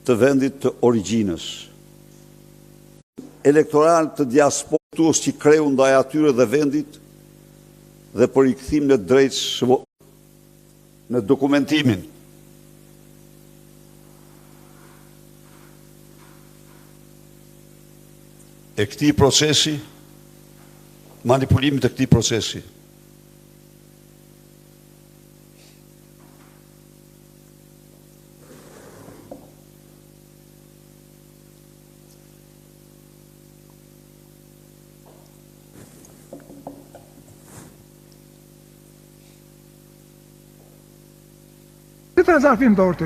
Të vendit të origjinës. Elektoral të diasporës që kreu ndaj atyre dhe vendit dhe për rikthimin e drejtë së në dokumentimin. E këtij procesi, manipulimit të këtij procesi. Si të zarfi në dorë ty?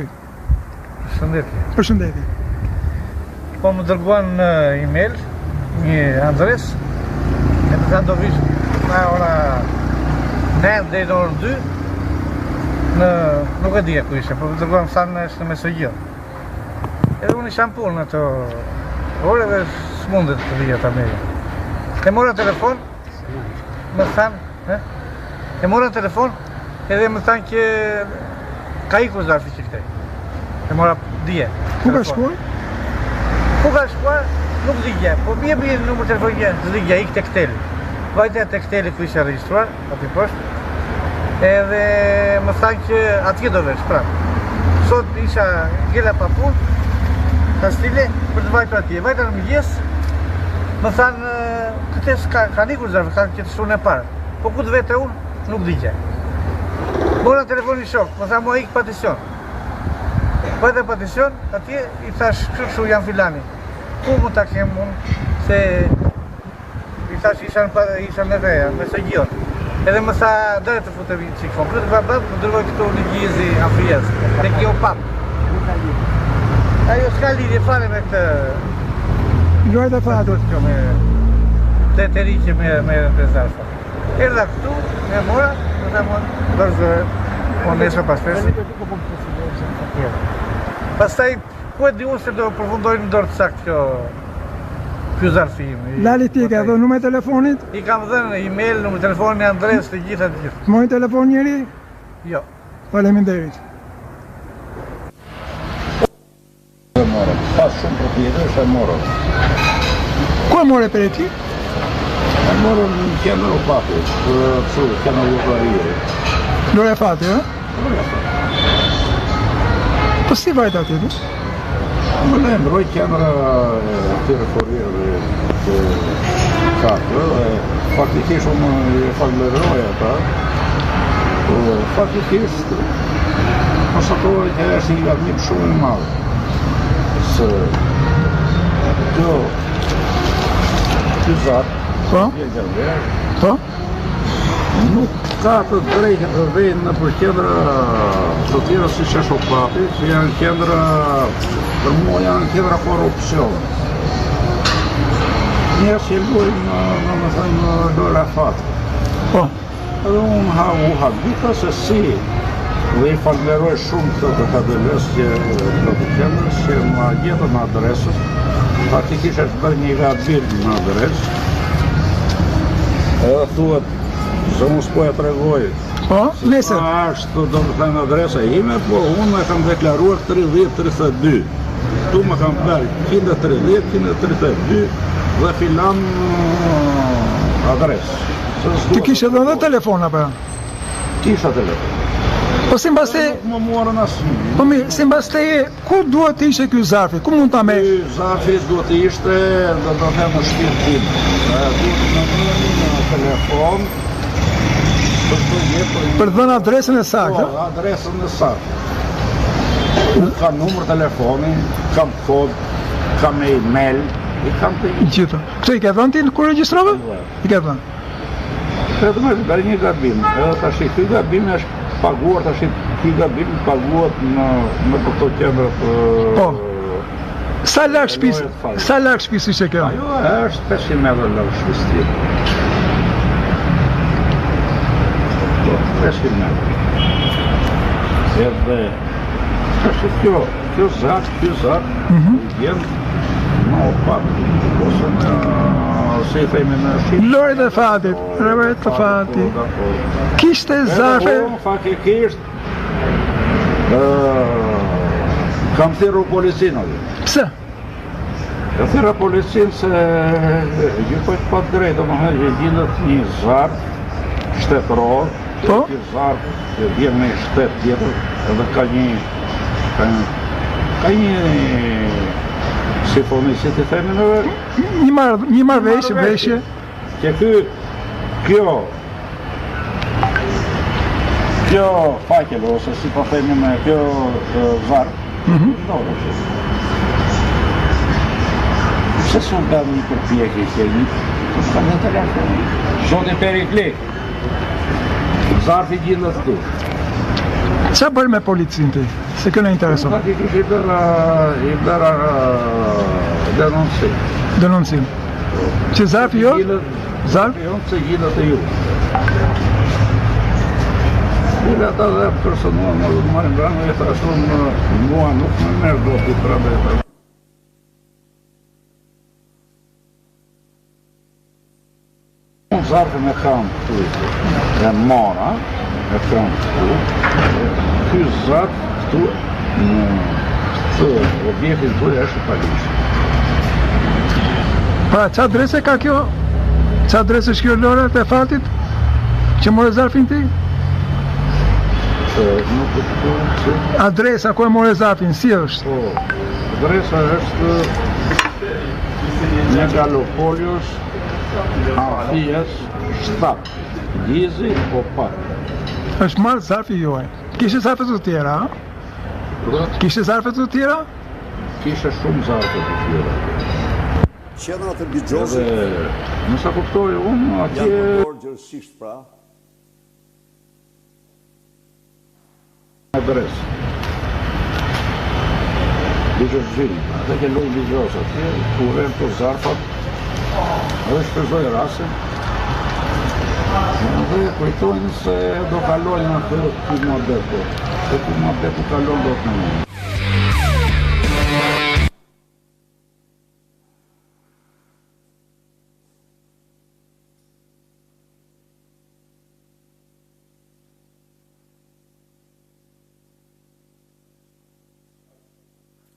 Përshëndetje. Përshëndetje. Po më dërguan në email një adresë e më thanë do vish nga ora 9 deri në orën 2 në nuk e dija ku ishte, po më dërguan më thanë është në Mesogjio. Edhe unë isha në punë në ato orë dhe s'mundet të vija ta merrja. E mora telefon, më thanë, he? E mora telefon, edhe më thanë që ka ikur zarfi që këtej. E mora dje. Ku ka shkuar? Ku ka shkuar? Nuk di gjë. Po bie bie në numër telefoni gjë, s'di gjë, ik tek teli. Vajta tek teli ku isha regjistruar, aty poshtë. Edhe më thanë që atje do vesh, pra. Sot isha ngela pa punë, kastile për të vajtur atje. Vajta në mëngjes, më thanë këte s'ka kanë ikur zarfi, kanë që të shtunë e parë. Po ku të vete unë, nuk di gjë. Mora telefonin shok, më tha mua ik patension. Vajta patension, atje i thash kështu kështu jam filani. Ku mund ta kem unë se i thash isha në isha në reja, me Mesogjion. Edhe më tha, dale të futemi një çik komplet, ba ba, më dërgoi këtu në Gjizi Afrias, tek kjo pap. Nuk ka lidhje. Ajo s'ka lidhje fare me këtë Lojë të fatit. Kjo me të të ri që me me të zarfa. Erdha këtu, e mora, më tha mua, dorëzë, po nesër pas nesër. Pastaj, ku e di unë se do përfundoj në dorë të saktë kjo ky zarfi im. Lali ti ke dhënë numrin e telefonit? I kam dhënë email, numrin e telefonit, adresë, të gjitha të gjitha. Mori telefon njeri? Jo. Faleminderit. E morëm, pas shumë përpjekjesh e morëm. Ku e more për ti? E morëm në qendër OPAP-it, për kështu, qendër llotarie. Lojë fati, ë? Lojë fati. Po si vajte aty, ti? Më lajmëroi qendra e këtyre korrierëve të kartë, dhe faktikisht unë i falënderoj ata, po faktikisht konstatova që është një gabim shumë i madh, se kjo ky zarf, po? Po? Nuk ka të drejtë të vejë nëpër qendra të tjera siç është OPAP-i, që janë qendra, për mua janë qendra korrupsion. Njerëz që luajnë, domethënë, lojëra fati. Po. Edhe unë ha, u habita se si dhe i falënderoj shumë këtë të KDL-së që të të qendrës që ma gjetën adresën. Faktikisht është bërë një gabim në adresë. Edhe thuhet se unë s'po e tregoj. Po, nesër. Sa është, domethënë, adresa ime, po unë e kam deklaruar 30-32. Këtu më kam bërë 130, 132 dhe filan uh, adresë. Ti kishe dhënë dhe telefon apo jo? Kisha telefon. Po simbas te... Nuk më morën asnjë. Po mirë, simbas teje, ku duhet të ishte ky zarfi? Ku mund ta merr? Ky zarfi duhet të ishte, do të them në shtëpinë time. Duhet të më merrnin në telefon për të gjetur Për dhënë adresën e saktë? Po, adresën e saktë. Unë kam numër telefoni, kam kod, kam email, i kam të gjitha. Këto i ke dhënë ti kur regjistrove? I ke dhënë. Vetëm është bërë një gabim, edhe tashi ky gabim është paguar tashi ky gabim paguhet në në për këto qendrat Po. Sa larg shtëpisë? Sa larg shtëpisë ishte kjo? Ajo është 500 metra larg shtëpisë time. Po, 500 metra. Edhe tashi kjo, kjo zarf, ky zarf, mm -hmm. Vjen në OPAP, ose në, si i themi në shqip. Lojë të fatit, lojë të fatit. Po, Kishte zarfe... Edhe unë faktikisht, ë... Kam thirrur policinë aty. Pse? E thirra policinë se gjykoj të padrejtë, domethënë që gjindet një zarf shtetëror, po? Një zarf që vjen në një shtet tjetër, edhe ka një ka një ka një si thoni, si t'i themi neve? Një marr një marrëveshje, veshje. Që ky kjo kjo faqe ose si po themi me kjo zarf, mm -hmm. ndodhet. Pse s'u bë një përpjekje që një të ka në telefon? Zoti Perikli, zarfi gjindet këtu. Ça bërë me policinë ti? Se kjo na intereson. Faktikisht i bëra, i bëra denoncim. Denoncim. Që zarfi jo? Zarfi jo, se gjindet te ju. Dhe ata dhe personua më dhe marrin brenda, i thashë unë, mua nuk më merr dot i prandaj. Unë zarfin e kam këtu, e mora, e kam këtu, ky zarf këtu në këtë objektin tuaj është i paligjshëm. Pra, ça adrese ka kjo? Ça adrese është kjo Lora e fatit? Që more zarfin ti? Nuk e kuptoj se... Adresa, ku e more zarfin, si është? Po, adresa është Megalopolios Amfias 7, Gjizi Opak. Është marrë zarfi juaj. Kishte zarfe të tjera, a? Kishte zarfe të tjera? Kishte shumë zarfe të tjera. Qendrat e bixhozit Edhe, me sa kuptoj unë, atje... Janë përdorë gjerësisht pra Adresë. Bixhozxhinj, ata që luajnë bixhoz atje, ku vënë këto zarfat, edhe shfrytëzojnë rastin, edhe kujtojnë se do kalojnë atë ky muhabet, po. Se ky muhabet nuk kalon dot në mund.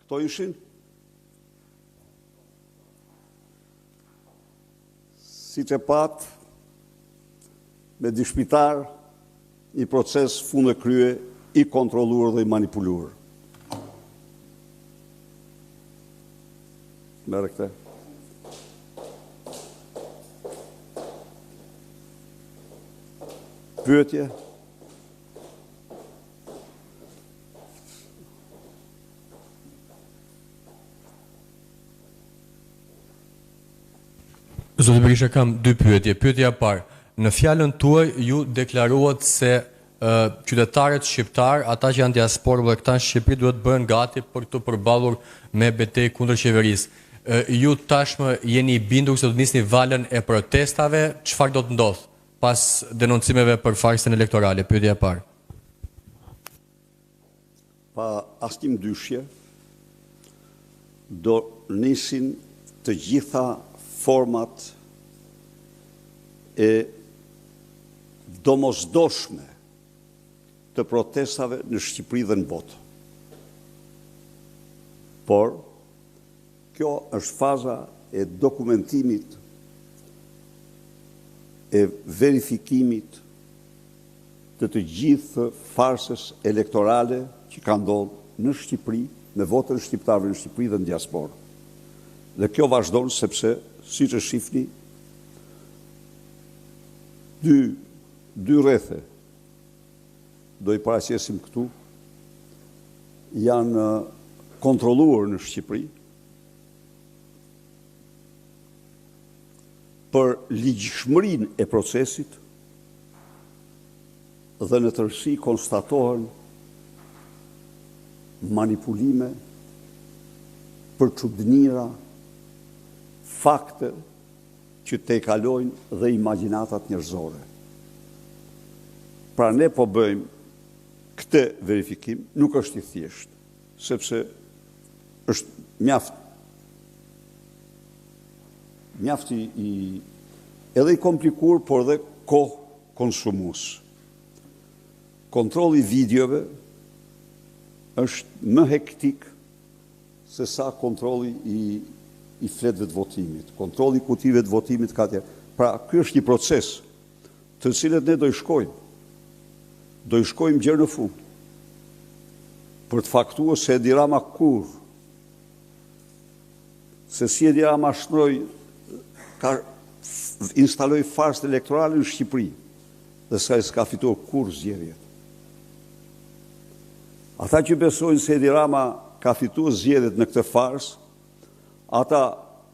Këto ishin siç e patë me dëshmitarë një proces fund e krye i kontrolluar dhe i manipuluar. Merre këtë. Pyetje? Zoti Berisha kam dy pyetje. Pyetja e parë, në fjalën tuaj ju deklaruat se qytetarët shqiptarë, ata që janë në diasporë dhe këta në Shqipëri duhet të bëhen gati për t'u përballur me betejë kundër qeverisë. Ju tashmë jeni i bindur se do të nisni valën e protestave, çfarë do të ndodhë pas denoncimeve për farsën elektorale? Pyetja e parë. Pa asnjë mëdyshje, do nisin të gjitha format e domosdoshme të protestave në Shqipëri dhe në botë. Por, kjo është faza e dokumentimit, e verifikimit të të gjithë farsës elektorale që ka ndodhur në Shqipëri, me votën e shqiptarëve në Shqipëri dhe në diasporë. Dhe kjo vazhdon sepse, siç e shihni, dy dy rrethe do i paraqesim këtu janë kontrolluar në Shqipëri për ligjshmërinë e procesit dhe në tërësi konstatohen manipulime, përçudnira, fakte që tejkalojnë dhe imagjinatat njerëzore. Pra ne po bëjmë këtë verifikim, nuk është i thjeshtë, sepse është mjaft mjaft i, i edhe i komplikuar, por edhe kohë konsumues. Kontrolli i videove është më hektik. se sa kontrolli i i fletëve të votimit, kontrolli i kutive të votimit ka tjerë. Pra, ky është një proces të cilët ne do i shkojmë. Do i shkojmë gjer në fund. Për të faktuar se Edi Rama kurrë se si Edi Rama shndërroi ka instaloi farsën elektorale në Shqipëri dhe se ai s'ka fituar kurrë zgjedhjet. Ata që besojnë se Edi Rama ka fituar zgjedhjet në këtë farsë, ata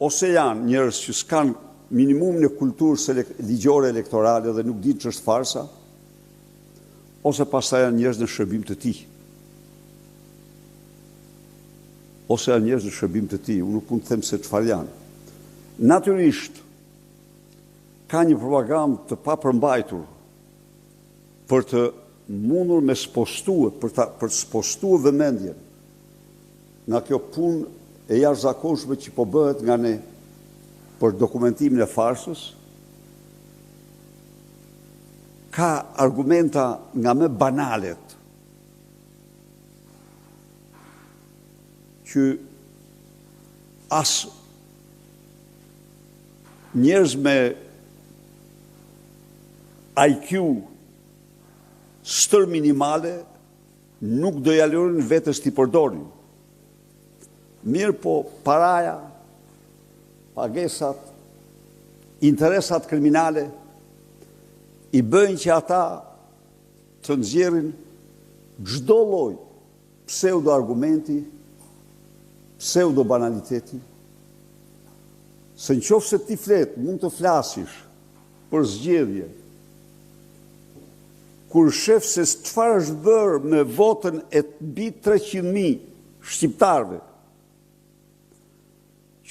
ose janë njerëz që s'kanë minimumin e kulturës ligjore elektorale dhe nuk dinë ç'është farsa, ose pastaj janë njerëz në shërbim të tij. Ose janë njerëz në shërbim të tij, unë nuk mund të them se çfarë janë. Natyrisht, ka një propagandë të papërmbajtur për të mundur me spostue, për ta për të spostue vëmendjen nga kjo punë e jashtëzakonshme që po bëhet nga ne për dokumentimin e farsës, ka argumenta nga më banalet që as njerëz me IQ stër minimale nuk do ja lejonin vetes t'i përdorin. Mirëpo paraja, pagesat, interesat kriminale i bëjnë që ata të nxjerrin çdo lloj pseudo argumenti, pseudo banaliteti, se në qoftë se ti flet, mund të flasish për zgjedhje, kur shef se çfarë është bërë me votën e mbi 300.000 shqiptarëve,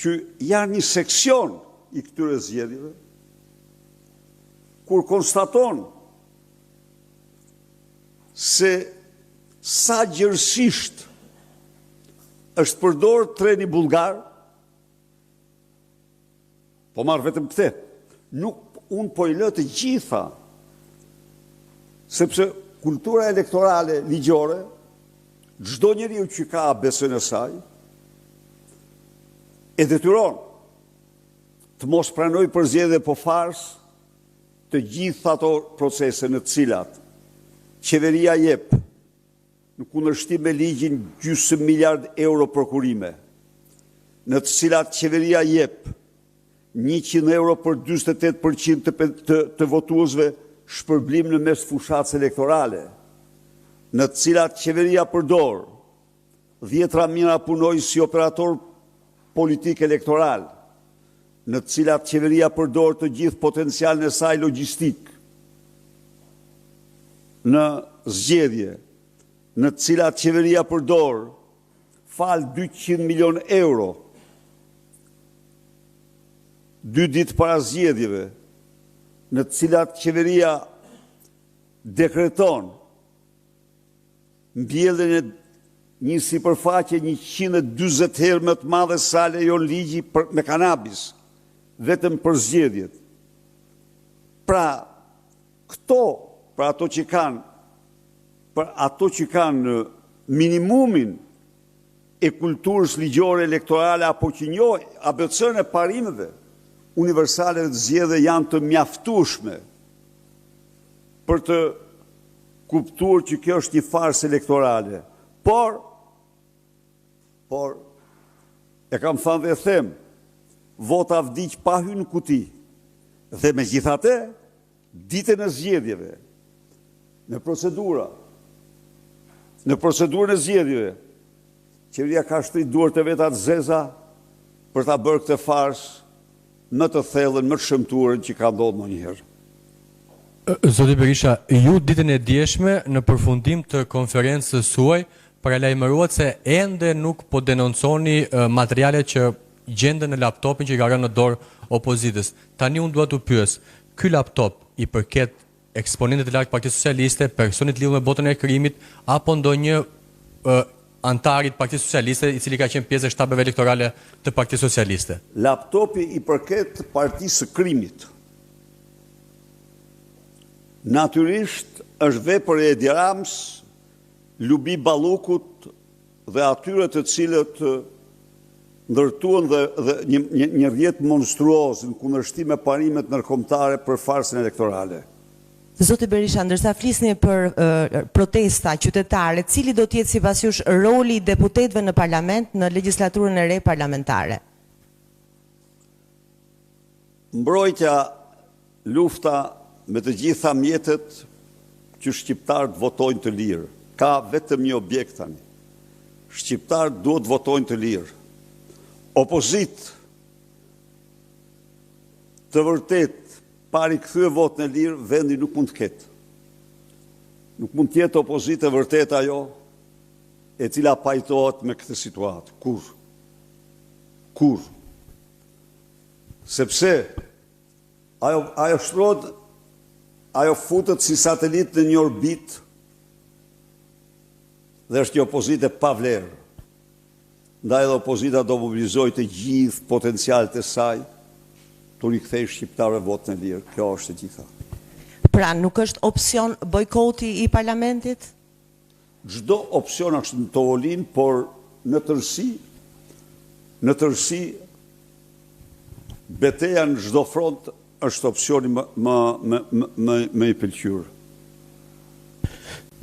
që janë një seksion i këtyre zgjedhjeve, kur konstaton se sa gjerësisht është përdorë treni bullgar, po marr vetëm këtë, nuk unë po i lë të gjitha, sepse kultura elektorale ligjore, çdo njeriu që ka ABC-në e saj, e detyron të mos pranojë për zgjedhje po farsë të gjitha ato procese në të cilat qeveria jep në kundërshtim me ligjin gjysmë miliard euro prokurime, në të cilat qeveria jep 100 euro për 48% të, të, të votuesve shpërblim në mes fushatës elektorale, në të cilat qeveria përdor dhjetra mijëra punonjës si operator politik elektoral, në të cilat qeveria përdor të gjithë potencialin e saj logjistik në zgjedhje, në të cilat qeveria përdor fal 200 milion euro dy ditë para zgjedhjeve, në të cilat qeveria dekreton Mbjelljen e një sipërfaqe 140 herë më të madhe sa lejon ligji për, me kanabis, vetëm për zgjedhjet. Pra, këto, për ato që kanë, për ato që kanë minimumin e kulturës ligjore elektorale apo që njohin ABC-në e parimeve universale të zgjedhjeve janë të mjaftueshme për të kuptuar që kjo është një farsë elektorale. Por, por, e kam thënë dhe e them, vota vdiq pa hy në kuti. Dhe megjithatë, ditën e zgjedhjeve, në procedura, në procedurën e zgjedhjeve, qeveria ka shtri duart e veta të zeza për ta bërë këtë farsë më të thellën, më të shëmtuarën që ka ndodhur ndonjëherë. Zoti Berisha, ju ditën e djeshme në përfundim të konferencës suaj paralajmëruat se ende nuk po denonconi materialet që gjenden në laptopin që i ka rënë në dorë opozitës. Tani unë dua t'ju pyes, ky laptop i përket eksponentit të lartë të Partisë Socialiste, personit lidhur me botën e krimit apo ndonjë anëtari të Partisë Socialiste, i cili ka qenë pjesë e shtabeve elektorale të Partisë Socialiste. Laptopi i përket Partisë së Krimit. Natyrisht është vepër e Edi Ramës, Lubi Ballukut dhe atyre të cilët. Ndërtuan dhe, dhe një, një, një rrjet monstruoz në kundërshtim me parimet ndërkombëtare për farsën elektorale. Zoti Berisha, ndërsa flisni për protesta qytetare, cili do të jetë sipas jush roli i deputetëve në parlament në legjislaturën e re parlamentare? Mbrojtja, lufta me të gjitha mjetet që shqiptarët votojnë të lirë. Ka vetëm një objekt tani. Shqiptarët duhet të votojnë të lirë. Opozitë të vërtetë Pa rikthye votën e lirë, vendi nuk mund të ketë. Nuk mund të jetë opozitë e vërtetë ajo e cila pajtohet me këtë situatë. Kurrë. Kurrë. Sepse ajo ajo shtrohet ajo futet si satelit në një orbitë dhe është një opozitë e pavlerë. Ndaj edhe opozita do mobilizojë të gjithë potencialet e saj t'u rikthejë shqiptarëve votën e lirë. Kjo është e gjitha. Pra nuk është opsion bojkoti i parlamentit? Çdo opsion është në tavolinë, por në tërësi, në tërësi beteja në çdo front Është opsioni më më më më më i pëlqyer.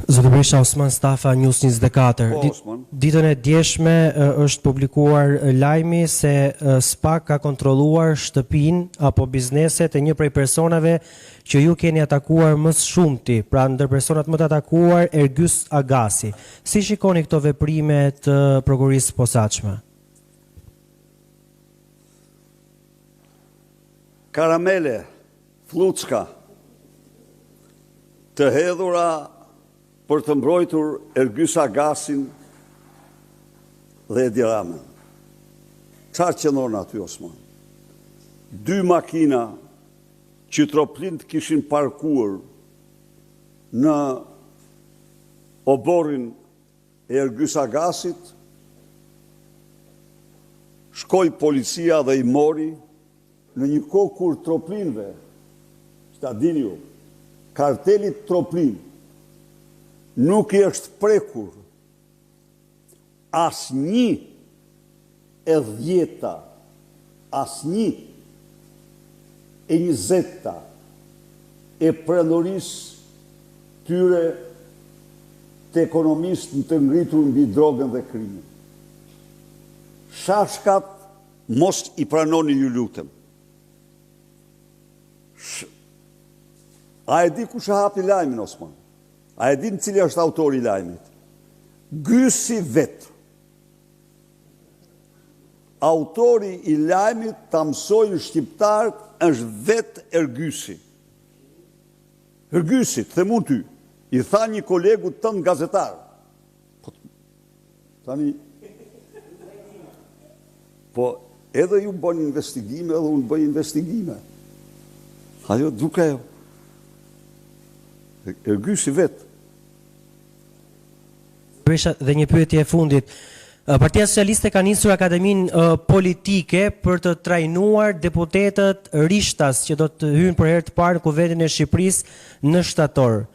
Zoti Berisha Osman Stafa News 24. Po, Osman. Ditën e djeshme është publikuar lajmi se SPAK ka kontrolluar shtëpinë apo bizneset e një prej personave që ju keni atakuar më së shumti, pra ndër personat më të atakuar Ergys Agasi. Si shikoni këto veprime të Prokurorisë së Posaçme? Karamele, fllucka, të hedhura për të mbrojtur Ergys Agasin dhe Edi Ramën. Çfarë qëndron aty, Osman? Dy makina që Troplinët kishin parkuar në oborrin e Ergys Agasit, shkoi policia dhe i mori në një kohë kur Troplinëve, që ta dini ju, kartelit Troplin nuk i është prekur as një e dhjeta, as një e njëzeta e prandorisë tyre të ekonomisë të ngritur mbi drogën dhe krimin. Shashkat mos i pranoni ju lutem. Sh... A e di kush e hapi lajmin, Osman? A e din cili është autori i lajmit? Gysi vetë. Autori i lajmit ta mësojnë shqiptarët është vetë Ergysi. Ergysi, të them unë ty, i tha një kolegu tënd gazetar. Po, tani, po edhe ju bën investigime, edhe unë bëj investigime. Ajo duke ajo. Ergysi vetë. Berisha, dhe një pyetje e fundit. Partia Socialiste ka nisur akademinë politike për të trajnuar deputetët rishtas që do të hyjnë për herë të parë në Kuvendin e Shqipërisë në shtator.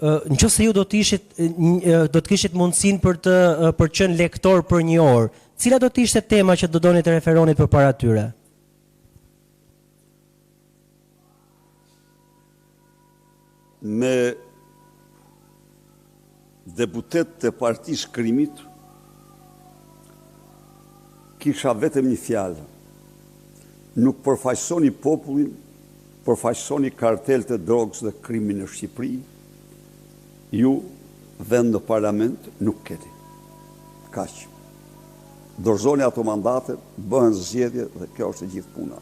Në qoftë se ju do të ishit do të kishit mundësinë për të për të qenë lektor për një orë, cila do të ishte tema që do donit të referonit përpara tyre? Me deputetët e partisë krimit kisha vetëm një fjalë. Nuk përfaqësoni popullin, përfaqësoni kartelet e drogës dhe krimin në Shqipëri. Ju vend në parlament nuk keni. Kaq. Dorëzoni ato mandate, bëhen zgjedhje dhe kjo është e gjithë puna.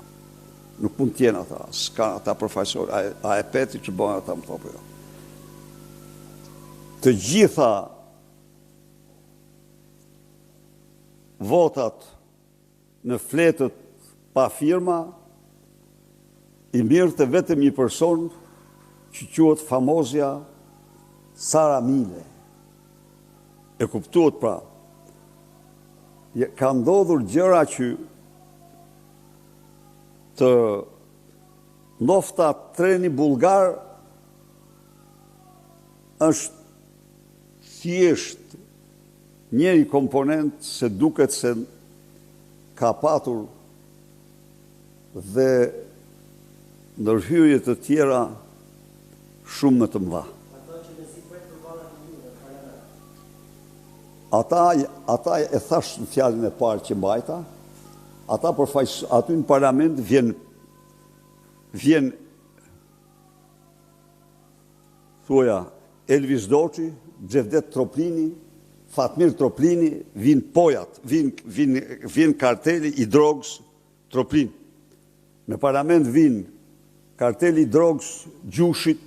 Nuk mund të jenë ata, s'ka ata përfaqësojnë, a, a e pe ti që bëhen ata më thopo jo. Të gjitha votat në fletët pa firma i merrte vetëm një person që quhet famozja Sara Mile. E kuptuat pra, ka ndodhur gjëra që Të ndofta treni bullgar është thjesht njëri komponent se duket se Ka patur dhe ndërhyrje të tjera shumë më të mëdha. Ata, ata e thashë në fjalën e parë që mbajta, ata përfaqës aty në parlament vjen vjen thuaja Elvis Doçi, Xhevdet Troplini, Fatmir Troplini, vijnë pojat, vijnë vijnë vjen karteli i drogës Troplin. Në parlament vijnë karteli i drogës Gjushit,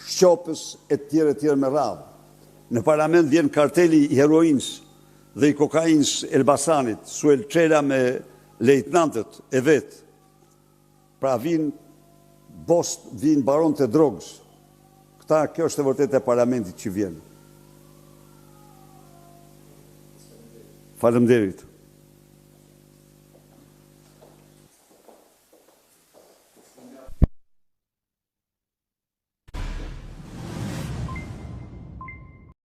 Shqopës e të tjerë e tjerë me radhë. Në parlament vjen karteli i heroinës dhe i kokainës Elbasanit, Suel Çela me lejtnantët e vet. Pra vijnë bosët, vijnë baronët e drogës. Këta, kjo është e vërteta e parlamentit që vjen. Faleminderit.